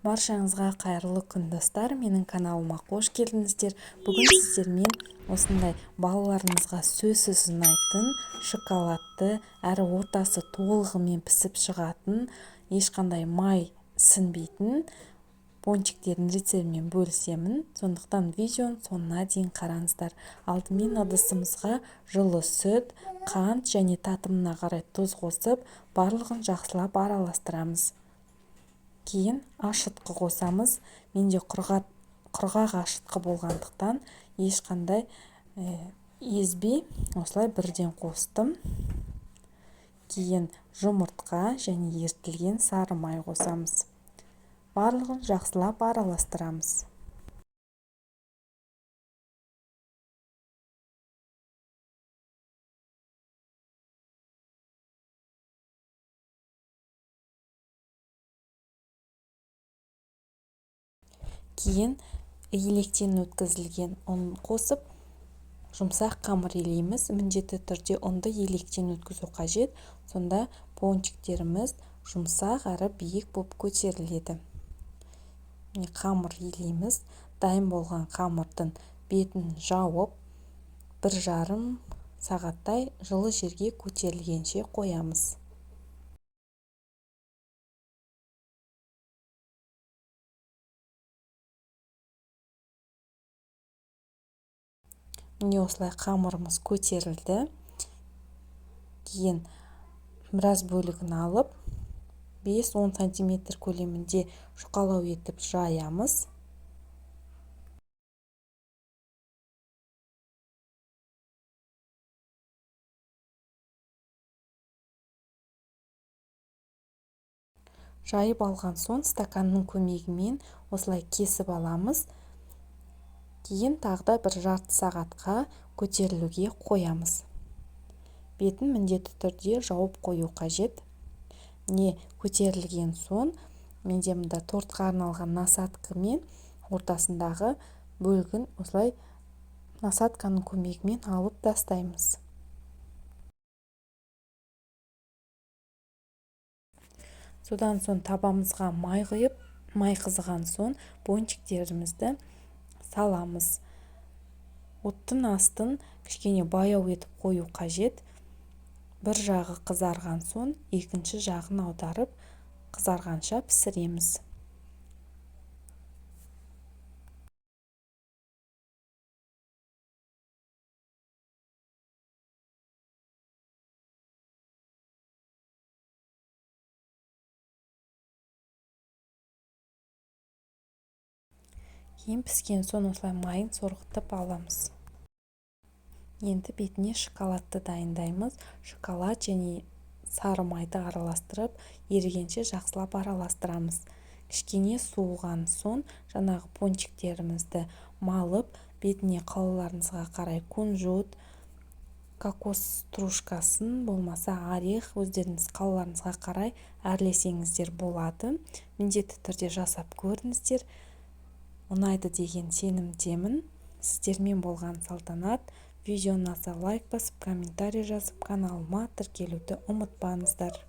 Баршаңызға қайырлы күн, достар! Менің каналыма қош келдіңіздер! Бүгін сіздермен осындай балаларыңызға сөзсіз ұнайтын, шоколадты әрі ортасы толығымен пісіп шығатын, ешқандай май сіңбейтін пончиктердің рецептімен бөлісемін. Сондықтан видеоның соңына дейін қараңыздар. Алдымен ыдысымызға жылы сүт, қант және татымына қарай тұз қосып, барлығын жақсылап араластырамыз. Кейін ашытқы қосамыз. Менде құрғақ ашытқы болғандықтан ешқандай езбей осылай бірден қостым. Кейін жұмыртқа және ерітілген сары май қосамыз. Барлығын жақсылап араластырамыз. Кейін електен өткізілген ұн қосып, жұмсақ қамыр илейміз. Міндетті түрде ұнды електен өткізу қажет. Сонда пончиктеріміз жұмсақ әрі биік болып көтеріледі. Міне, қамыр илейміз. Дайын болған қамырдың бетін жауып, 1,5 сағаттай жылы жерге көтерілгенше қоямыз. Міне, осылай қамырымыз көтерілді. Кейін біраз бөлігін алып, 5-10 сантиметр көлемінде жұқалау етіп жаямыз. Жайып алған соң стаканның көмегімен осылай кесіп аламыз. Кейін тағы да бір жарты сағатқа көтерілуге қоямыз. Бетін міндетті түрде жауып қою қажет. Не көтерілген соң менде мында тортқа арналған насадкамен ортасындағы бөлігін осылай насадканың көмегімен алып тастаймыз. Содан соң табамызға май құйып, май қызыған соң пончиктерімізді саламыз. Оттың астын кішкене баяу етіп қою қажет. Бір жағы қызарған соң екінші жағын аударып, қызарғанша пісіреміз. Кейін піскен соң осылай майын сорғытып аламыз. Енді бетіне шоколадты дайындаймыз. Шоколад және сары майды араластырып, ерігенше жақсылап араластырамыз. Кішкене суыған соң жаңағы пончиктерімізді малып, бетіне қалауларыңызға қарай кунжут, кокос стружкасын, болмаса орех, өздеріңіз қалауларыңызға қарай әрлесеңіздер болады. Міндетті түрде жасап көріңіздер. Ұнайды деген сенімдемін. Сіздермен болған Салтанат. Видео ұнаса лайк басып, комментарий жазып, каналыма тіркелуді ұмытпаңыздар.